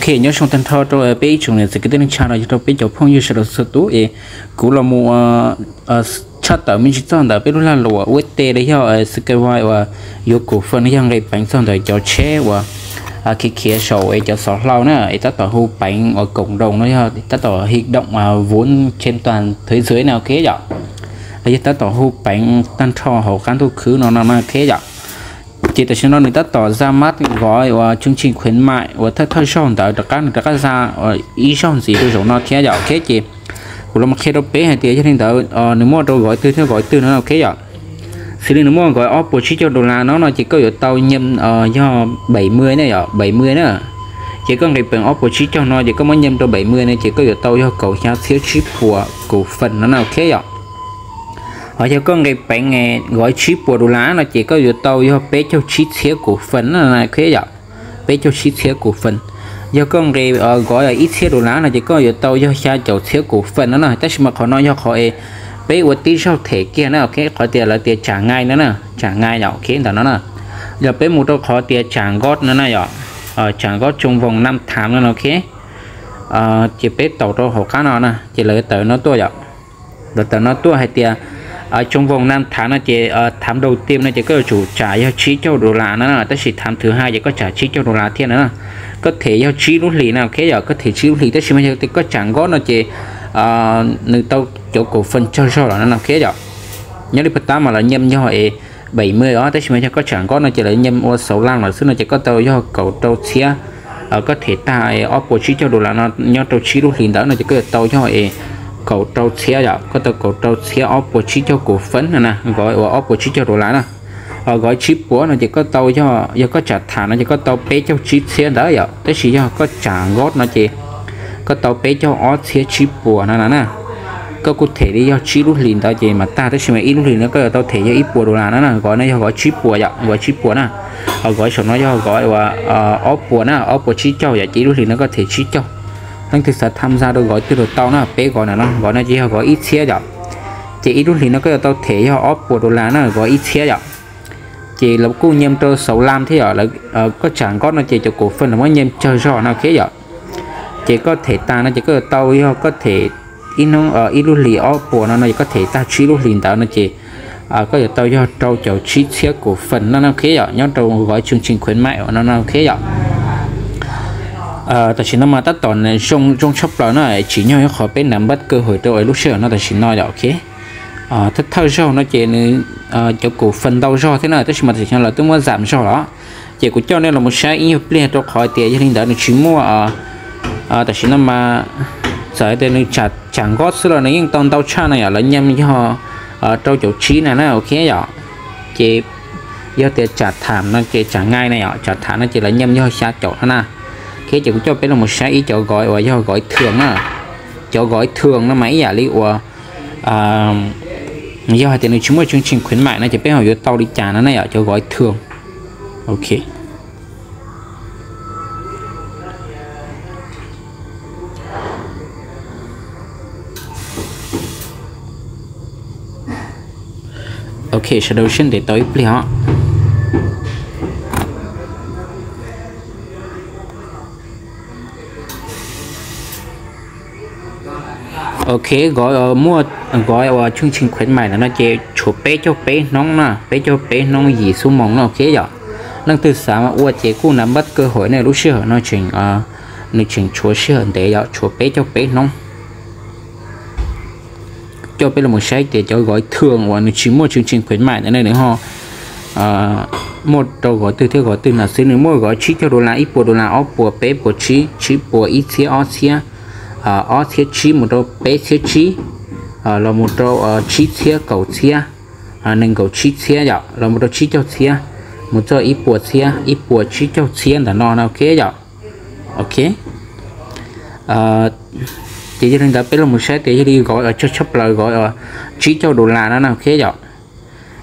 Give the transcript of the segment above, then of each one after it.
Ok, nyob zoo tag nrho rau peb ib tsoom niam txiv kwv tij neej tsa los yog rau peb cov phooj ywg sawv daws txhua tus es kuv los mus tshaj tawm me ntsis txog ntawm peb lub lag luam ua te los yog Skyway uas yuav koom faj no yog nqis peev txog ntawm cov tsheb uas khiav khiav saum es cov xov hlau na es tab tom hu peev uas koom doos no yog tab tom hi doom vun trên toàn thế giới na ok yom, los yog tab tom hu peev tag nrho hauv qab ntuj khwb no no na ok yom. Ces tam sim no nws tab tom ra mắt gói uas chương trình khuyến mại uas thawj thawj zaug ntawd rov qab nws rov qab ra ib zaug ntxiv rau zaum no thiab yom ok. Ces kuv los qhia rau peb hais tias yog li ntawd nws muaj rau gói twg thiab gói twg no ok yom. Xws li nws muaj gói ob puas tsib caug dollar no no ces koj yuav tau nyam yog bảy mươi na yom, bảy mươi na. Ces koj nqis peev ob puas tsib caug no ces koj muab nyam rau bảy mươi no ces koj yuav tau yog kaum xya txhiab tsib puas koom faj no na ok yom. Ho yog koj nqis peev gói tsib puas dollar no ces koj yuav tau yog peb caug tsib txhiab koom faj na ok yom. Peb caug tsib txhiab koom faj. Yog koj nqis gói ib txhiab dollar no ces koj yuav tau yog xya caum txhiab koom faj no na. Tab sis mas qhov no yog qhov es peb ua tib zaug them kiag na ok, qhov tias lawv tias trả ngay no na, trả ngay yom ok ntawm no na. Yog peb mus rau qhov tias trả góp no na yom, trả góp trong vòng năm tháng no ok. Ces peb taus rau hauv qab no na ces lawv tawm no tuaj yom. Lawv tawm no tuaj hais tias trong vòng năm tháng no ces tháng đầu tiên no ces koj yuav tsum tsam yog tsib caug dollar no na, tab sis tháng thứ hai ces koj tsam tsib caug dollar thiab no na. Koj them yog tsib lub hlis no ok yom, koj them tsib lub hlis tab sis mas yog tias koj trả góp no ces nws tau cov koom faj tsawg zog lawm no ok yom. Nyob li pag tab mas lawv nyam yog bảy mươi os, tab sis mas yog koj trả góp no ces lawv nyam ua sáu mươi lăm lawm xwb no ces koj tau yog kaum rau txhiab. Koj them tag ob puas tsib caug dollar no nyob rau tsib lub hlis ntawd no ces koj yuav tau yog es kaum rau txhiab yom, koj tau kaum rau txhiab ob puas tsib caug koom faj no na, gói uas ob puas tsib caug dollar na. Gói tsib puas no ces koj tau yog, yog koj trả thẳng no ces koj tau peb caug tsib txhiab ntawd yom, tab sis yog koj trả góp no ces koj tau peb caug ob txhiab tsib puas no na. Koj kuj them li yog tsib lub hlis ntawd ces mam tag, tab sis mas ib lub hlis no koj yuav tau them yog ib puas dollar no na, gói no yog gói tsib puas yom, gói tsib puas na. Ho gói saum no yog gói uas ob puas na, ob puas tsib caug yom, ces ib lub hlis no koj them tsib caug. Leej twg xav tham gia rau gói twg los tau na, peb gói no no, gói no ces yog gói ib txhiab yom. Ces ib lub hlis no koj yuav tau them yog ob puas dollar na, gói ib txhiab yom. Ces lawv kuj nyam rau sáu mươi lăm thiab yom, koj trả góp no ces cov koom faj lawv muab nyam tsawg zog no ok yom. Ces koj them tag no ces koj yuav tau yog koj them ib hnub ib lub hlis ob puas no no ces koj them tag tsib lub hlis ntawd no ces koj yuav tau yog rau caum tsib txhiab koom faj no no ok yom, nyob rau gói chương trình khuyến mại no no ok yom. Tam sim no mas tab tom zoo zoo tshaj plaws na, tsim nyog yog qhov peb nắm bắt cơ hội rau lub sij hawm no tam sim no yom ok. Thawj thawj zaug no ces nws cov koom faj ntau zog thiab na, tab sis mas tam sim no lawv twb muab giảm zog lawm. Ces kuv coj nej los mus saib ib nyuag pliag rau qhov tias yog li ntawd nws tsis muaj, tam sim no mas txawm tias nws tsam nkob xwb los nws yeej tau ntau tshaj no yom, lawv nyam yog rau caum tsib na na ok yom. Ces yog tias trả thẳng no ces trả ngay na yom, trả thẳng no ces lawv nyam yog xya caum no na. Ok, ces kuv coj peb los mus saib ib cov gói uas yog gói thường na. Cov gói thường no mas ib yam li uas yog hais tias nws tsis muaj chương trình khuyến mại no ces peb ho yuav tau li cas no na yom, cov gói thường. Ok. Ok, sawv daws siab ntev tau ib pliag os. Ok, gói muaj gói uas chương trình khuyến mại ntawm no ces tshuav peb caug peb hnub na, peb caug peb hnub yim xuab moos no ok yom. Leej twg xav ua ces kuj nắm bắt cơ hội na, lub sij hawm no tseem, nws tseem tshuav sij hawm ntev yom, tshuav peb caug peb hnub. Coj peb los mus saib tias cov gói thường uas nws tsis muaj chương trình khuyến mại ntawm no nws ho muaj rau gói twg thiab gói twg na xwb. Nws muaj gói tsib caug dollar, ib puas dollar, ob puas, peb puas tsib, tsib puas, ib txhiab, ob txhiab, ob txhiab tsib mus rau peb txhiab tsib, los mus rau tsib txhiab kaum txhiab, nees nkaum tsib txhiab yom, los mus rau tsib caug txhiab, mus txog ib puas txhiab, ib puas tsib caug txhiab ntawm no no ok yom. Ok. Ces yog li ntawd peb los mus saib tias yog li gói tsawg tshaj plaws gói tsib caug dollar no na ok yom.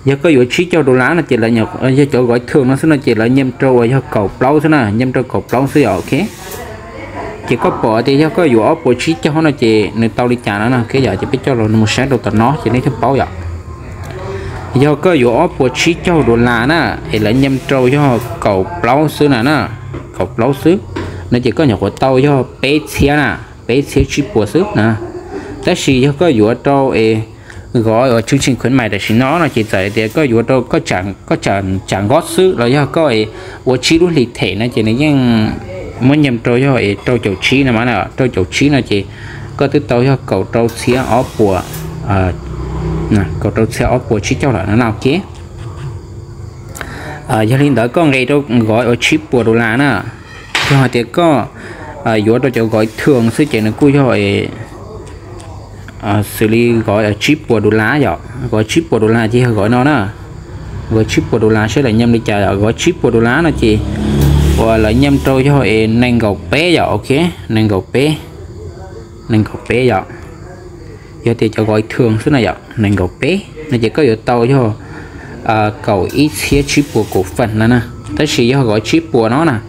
Yog koj yuav tsib caug dollar no ces lawv, yog cov gói thường no xwb no ces lawv nyam rau uas yog kaum plaub xwb na, nyam rau kaum plaub xwb yom ok. Ces koj pom tias yog koj yuav ob puas tsib caug no ces nws tau li cas no na ok yom, ces peb coj los mus saib rau tom no ces nej thiaj paub yom. Yog koj yuav ob puas tsib caug dollar na, es lawv nyam rau yog kaum plaub xwb na na, kaum plaub xwb. no ces koj nyuam qhuav tau yog peb txhiab na, peb txhiab tsib puas xwb na. Tab sis yog koj yuav rau es kov uas tswv tsees khwv mais tam sim no no ces txawm tias koj yuav rau koj tsam nkob xwb los yog koj es ua tsib lub hli them no ces nws yeej muab nyeem rau yog es rau caum tsib no mas, rau caum tsib no ces koj twb tau yog kaum rau txhiab ob puas, kaum rau txhiab ob puas tsib caug lawm no na, ok. Yog li ntawd koj nqe rau kov uas tsib puas dollar na, yog hais tias koj yuav rau cov kov thwm xwb ces nws kuj yog xws li kov tsib puas dollar yom, kov tsib puas dollar ces yog kov no na, kov tsib puas dollar saib lawv nyeem li cas yom, kov tsib puas dollar no ces uas lawv nyeem rau yog es nees nkaum peb yom, ok, nees nkaum peb, nees nkaum peb yom. Yog tias cov kov thwm xwb na yom, nees nkaum peb no ces koj yuav tau yog kaum ib txhiab tsib puas kaum feem no na. Tab sis yog kov tsib puas no na,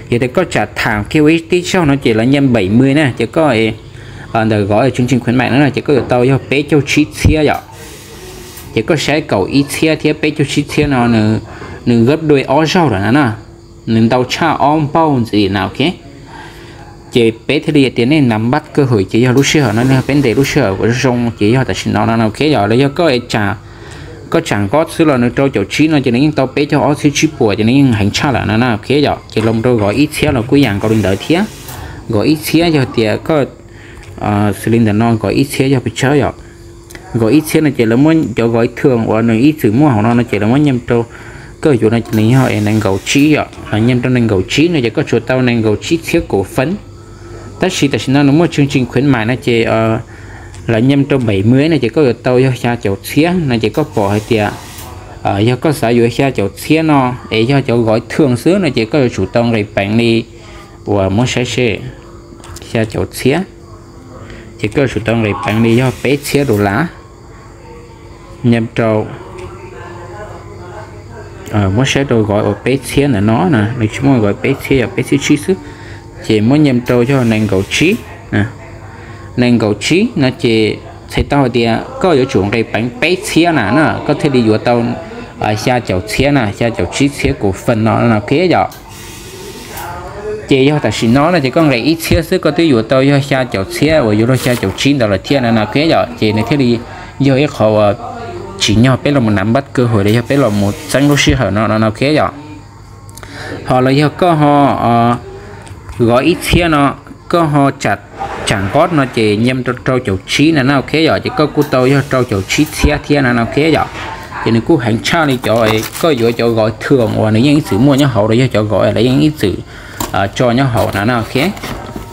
yog tias koj tsam tham kiag ua ib tib zaug no ces lawv nyeem bảy mươi na, ces koj ntawm kov tswv tsees khwv mais no na ces koj yuav tau yog peb caug tsib txhiab yom. Ces koj saib kaum ib txhiab thiab peb caug tsib txhiab no nws gấp đôi ob zaug lawm na, nws ntau tshaj ob npaug ntxiv na, ok. Ces peb thiaj li tias nej nắm bắt cơ hội ces yog lub sij hawm no nej peb ntes lub sij hawm uas zoo ces yog tam sim no no, ok yom. Los yog koj, koj tsam nkob xwb los nws rau caum tsib no ces nws yeej tau peb caug ob txhiab tsib puas ces nws yeej heev tshaj lawm no na, ok yom. Ces los rau kov ib txhiab los kuj yam nkaus li ntawd thiab. Kov ib txhiab yog tias koj xws li ntawm no kov ib txhiab yog pes tsawg yom. Kov ib txhiab no ces lawv muab cov kov thwm uas nws ib txwm muaj hauv no no ces lawv muab nyeem rau, koj yuav no ces nws yog es nees nkaum tsib yom, lawv nyeem rau nees nkaum tsib no ces koj tshuav tau nees nkaum tsib txhiab kaum feem. Tab sis tam sim no nws muaj tswv tsees khwv mais no ces lawv nyeem rau bảy mươi no ces koj yuav tau yog xya caum txhiab no ces koj pom hais tias yog koj xav yuav xya caum txhiab no es yog cov kov thwm xwb no ces koj yuav tsum tau nqis peev li uas muab saib seb, xya caum txhiab, ces koj yuav tsum tau nqis peev li yog peb txhiab dollar. Nyeem rau, muab saib rau kov uas peb txhiab ntawm no na, nws tsis muaj kov peb txhiab yog peb txhiab tsib xwb. Ces muab nyeem rau yog nees nkaum tsib, nees nkaum tsib no ces txhais tau hais tias koj yuav tsum nqis peev peb txhiab na na koj thiaj li yuav tau xya caum txhiab na, xya caum tsib txhiab kaum feem no no, ok yom. Ces yog tam sim no no ces koj nqis ib txhiab xwb koj twb yuav tau yog xya caum txhiab uas yuav luag xya caum tsib ntawd lawm thiab no no, ok yom. Ces nws thiaj li yog ib qhov uas tsim nyog peb los mus nắm bắt cơ hội los yog peb los mus txeeb lub sij hawm no no, ok yom. Ho los yog koj ho kov ib txhiab no, koj ho tsam nkob no ces nyeem rau rau caum tsib no na, ok yom. Ces koj kuj tau yog rau caum tsib txhiab thiab no no, ok yom. Ces nws kuj heev tshaj li cov koj yuav cov kov thwm uas nws yeej ib txwm muaj nyob hauv los yog cov kov lawv yeej ib txwm tso nyob hauv no na, ok.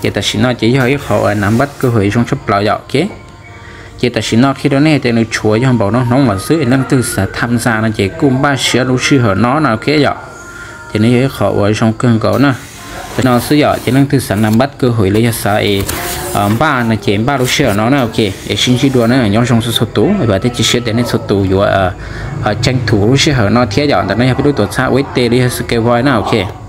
Ces tam sim no ces yog ib qhov uas nắm bắt cơ hội zoo tshaj plaws yom, ok. Ces tam sim no qhia rau nej tias nws tshuav yog npaum no hnub mas xwb, leej twg xav tham ntxa no ces kuj npaj siab lub sij hawm no no, ok yom. Ces nws yog ib qhov uas zoo kawg nkaus na. Tam no xwb yom, ces leej twg xav nắm bắt cơ hội los yog xav es npaj no ces npaj lub sij hawm no na, ok. Es sib ntsib dua na, nyob zoo txhua txhua tus, vam thiab cia siab tias nej txhua tus yuav tranh thủ lub sij hawm no thiab yom. Ntawm no yog peb lub tuam txhab U S D los yog Square Voice na, ok.